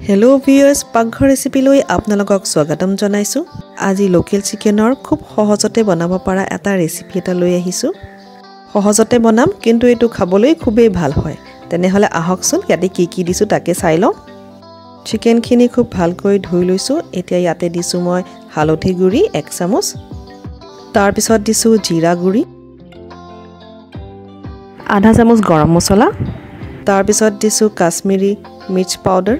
Hello' viewers, পাকঘৰ ৰেচিপিলৈ আপোনালোকক স্বাগতম জনাইছোঁ। আজি লোকেল চিকেনৰ খুব সহজতে বনাব পৰা এটা ৰেচিপি এটা লৈ আহিছোঁ। সহজতে বনাম, কিন্তু এইটো খাবলৈ খুবেই ভাল হয়। তেনেহ'লে আহকচোন ইয়াতে কি কি দিছোঁ তাকে চাই লওঁ। চিকেনখিনি খুব ভালকৈ ধুই লৈছোঁ। এতিয়া ইয়াতে দিছোঁ মই হালধি গুড়ি 1 চামুচ, তাৰপিছত দিছোঁ জিৰা গুড়ি আধা চামুচ, গৰম মছলা, তাৰপিছত দিছোঁ কাশ্মীৰী মিৰ্চ পাউডাৰ,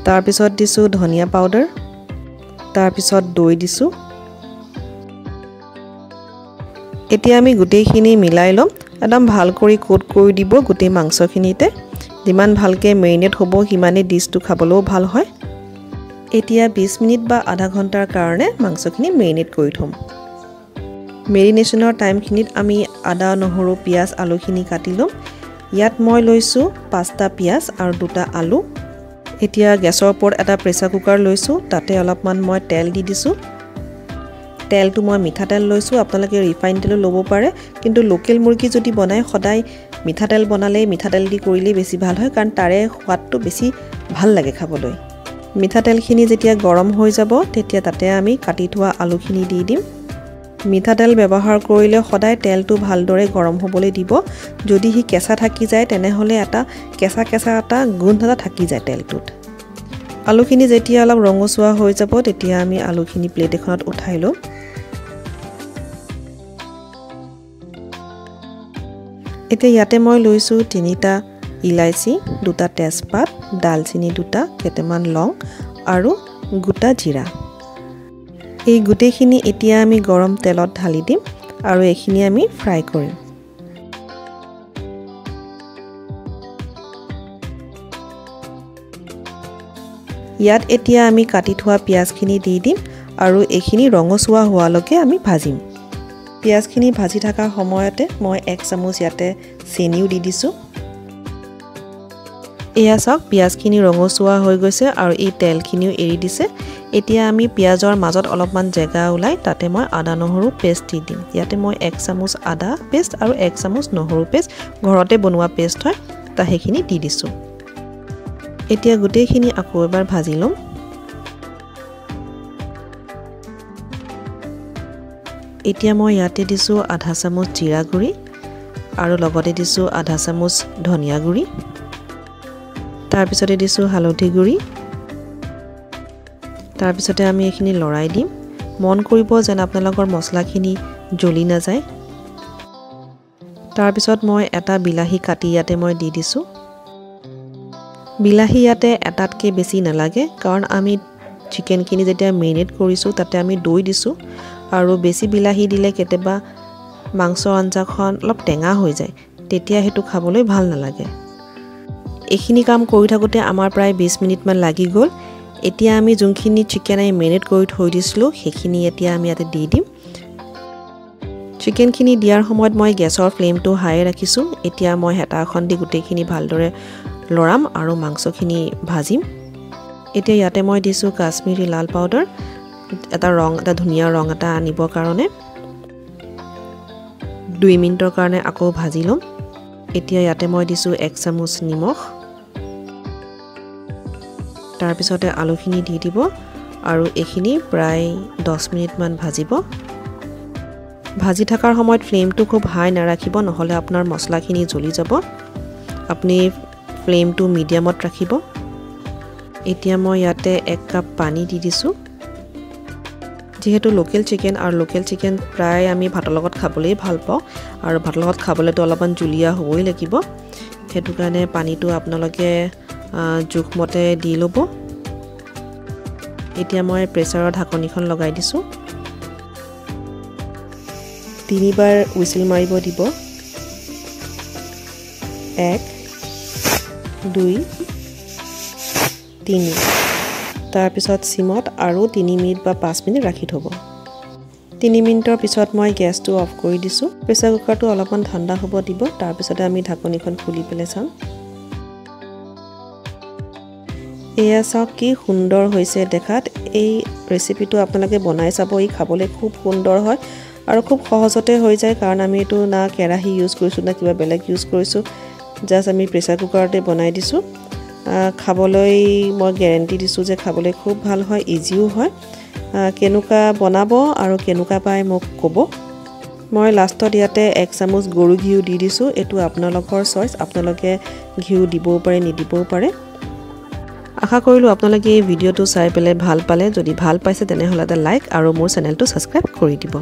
তাৰপিছত দিছোঁ ধনিয়া পাউডাৰ, তাৰপিছত দৈ দিছোঁ। এতিয়া আমি গোটেইখিনি মিলাই ল'ম। একদম ভাল কৰি কোট কৰি দিব গোটেই মাংসখিনিতে। যিমান ভালকৈ মেৰিনেট হ'ব সিমানেই ডিছটো খাবলৈও ভাল হয়। এতিয়া 20 মিনিট বা আধা ঘণ্টাৰ কাৰণে মাংসখিনি মেৰিনেট কৰি থ'ম। মেৰিনেশ্যনৰ টাইমখিনিত আমি আদা, নহৰু, পিঁয়াজ, আলুখিনি কাটি ল'ম। ইয়াত মই লৈছোঁ 5টা পিঁয়াজ আৰু 2টা আলু। এতিয়া গেছৰ ওপৰত এটা প্ৰেছাৰ কুকাৰ লৈছোঁ, তাতে অলপমান মই তেল দি দিছোঁ। তেলটো মই মিঠাতেল লৈছোঁ, আপোনালোকে ৰিফাইন তেলো ল'ব পাৰে, কিন্তু লোকেল মুৰ্গী যদি বনায় সদায় মিঠাতেল বনালে মিঠাতেল দি কৰিলেই বেছি ভাল হয়, কাৰণ তাৰে সোৱাদটো বেছি ভাল লাগে খাবলৈ। মিঠাতেলখিনি যেতিয়া গৰম হৈ যাব তেতিয়া তাতে আমি কাটি থোৱা আলুখিনি দি দিম। মিঠাতেল ব্যৱহাৰ কৰিলে সদায় তেলটো ভালদৰে গৰম হ'বলৈ দিব। যদি সি কেঁচা থাকি যায় তেনেহ'লে এটা কেঁচা কেঁচা এটা গোন্ধ এটা থাকি যায় তেলটোত। আলুখিনি যেতিয়া অলপ ৰঙচুৱা হৈ যাব তেতিয়া আমি আলুখিনি প্লেট এখনত উঠাই ল'ম। এতিয়া ইয়াতে মই লৈছোঁ 3টা ইলাচি, 2টা তেজপাত, ডালচিনি 2টা, কেইটামান লং আৰু গোটা জিৰা। এই গোটেইখিনি এতিয়া আমি গৰম তেলত ঢালি দিম আৰু এইখিনি আমি ফ্ৰাই কৰিম। ইয়াত এতিয়া আমি কাটি থোৱা পিঁয়াজখিনি দি দিম আৰু এইখিনি ৰঙচুৱা হোৱালৈকে আমি ভাজিম। পিঁয়াজখিনি ভাজি থকা সময়তে মই 1 চামুচ ইয়াতে চেনিও দি দিছোঁ। এয়া চাওক, পিঁয়াজখিনি ৰঙচুৱা হৈ গৈছে আৰু এই তেলখিনিও এৰি দিছে। এতিয়া আমি পিঁয়াজৰ মাজত অলপমান জেগা ওলাই তাতে মই আদা নহৰু পেষ্ট দি দিম। ইয়াতে মই 1 চামুচ আদা পেষ্ট আৰু 1 চামুচ নহৰু পেষ্ট, ঘৰতে বনোৱা পেষ্ট হয়, তা সেইখিনি দি দিছোঁ। এতিয়া গোটেইখিনি আকৌ এবাৰ ভাজি ল'ম। এতিয়া মই ইয়াতে দিছোঁ আধা চামুচ জিৰা গুড়ি আৰু লগতে দিছোঁ আধা চামুচ ধনিয়া গুড়ি, তাৰপিছতে দিছোঁ হালধি গুড়ি। তাৰপিছতে আমি এইখিনি লৰাই দিম। মন কৰিব যেন আপোনালোকৰ মছলাখিনি জ্বলি নাযায়। তাৰপিছত মই এটা বিলাহী কাটি ইয়াতে মই দি দিছোঁ। বিলাহী ইয়াতে এটাতকৈ বেছি নালাগে, কাৰণ আমি চিকেনখিনি যেতিয়া মেৰিনেট কৰিছোঁ তাতে আমি দৈ দিছোঁ, আৰু বেছি বিলাহী দিলে কেতিয়াবা মাংস আঞ্জাখন অলপ টেঙা হৈ যায়, তেতিয়া সেইটো খাবলৈ ভাল নালাগে। এইখিনি কাম কৰি থাকোঁতে আমাৰ প্ৰায় 20 মিনিটমান লাগি গ'ল। এতিয়া আমি যোনখিনি চিকেন আমি মেৰিনেট কৰি থৈ দিছিলোঁ সেইখিনি এতিয়া আমি ইয়াতে দি দিম। চিকেনখিনি দিয়াৰ সময়ত মই গেছৰ ফ্লেমটো হাই ৰাখিছোঁ। এতিয়া মই হেতা এখন দি গোটেইখিনি ভালদৰে লৰাম আৰু মাংসখিনি ভাজিম। এতিয়া ইয়াতে মই দিছোঁ কাশ্মীৰী লাল পাউডাৰ, এটা ৰং, এটা ধুনীয়া ৰং এটা আনিবৰ কাৰণে। 2 মিনিটৰ কাৰণে আকৌ ভাজি ল'ম। এতিয়া ইয়াতে মই দিছোঁ 1 চামুচ নিমখ, তাৰপিছতে আলুখিনি দি দিব আৰু এইখিনি প্ৰায় 10 মিনিটমান ভাজিব। ভাজি থকাৰ সময়ত ফ্লেমটো খুব হাই নাৰাখিব, নহ'লে আপোনাৰ মছলাখিনি জ্বলি যাব। আপুনি ফ্লেমটো মিডিয়ামত ৰাখিব। এতিয়া মই ইয়াতে 1 কাপ পানী দি দিছোঁ। যিহেতু লোকেল চিকেন আৰু লোকেল চিকেন প্ৰায় আমি ভাতৰ লগত খাবলৈই ভাল পাওঁ, আৰু ভাতৰ লগত খাবলৈতো অলপমান জুলীয়া হ'বই লাগিব, সেইটো কাৰণে পানীটো আপোনালোকে জোখমতে দি ল'ব। এতিয়া মই প্ৰেছাৰৰ ঢাকনিখন লগাই দিছোঁ। 3বাৰ হুইচেল মাৰিব দিব। 1, 2, 3। তাৰপিছত চিমত আৰু 3 মিনিট বা 5 মিনিট ৰাখি থ'ব। 3 মিনিটৰ পিছত মই গেছটো অফ কৰি দিছোঁ। প্ৰেছাৰ কুকাৰটো অলপমান ঠাণ্ডা হ'ব দিব, তাৰপিছতে আমি ঢাকনিখন খুলি পেলাই চাম। এয়া চাওক কি সুন্দৰ হৈছে দেখাত। এই ৰেচিপিটো আপোনালোকে বনাই চাব, ই খাবলৈ খুব সুন্দৰ হয় আৰু খুব সহজতে হৈ যায়, কাৰণ আমি এইটো না কেৰাহী ইউজ কৰিছোঁ না কিবা বেলেগ ইউজ কৰিছোঁ, জাষ্ট আমি প্ৰেছাৰ কুকাৰতে বনাই দিছোঁ। খাবলৈ মই গেৰেণ্টি দিছোঁ যে খাবলৈ খুব ভাল হয়, ইজিও হয়। কেনেকুৱা বনাব আৰু কেনেকুৱা পায় মোক ক'ব। মই লাষ্টত ইয়াতে 1 চামুচ গৰু ঘিউ দি দিছোঁ। এইটো আপোনালোকৰ চইচ, আপোনালোকে ঘিউ দিবও পাৰে নিদিবও পাৰে। আশা কৰিলোঁ আপোনালোকে এই ভিডিঅ'টো চাই পেলাই ভাল পালে। যদি ভাল পাইছে তেনেহ'লে এটা লাইক আৰু মোৰ চেনেলটো ছাবস্ক্ৰাইব কৰি দিব।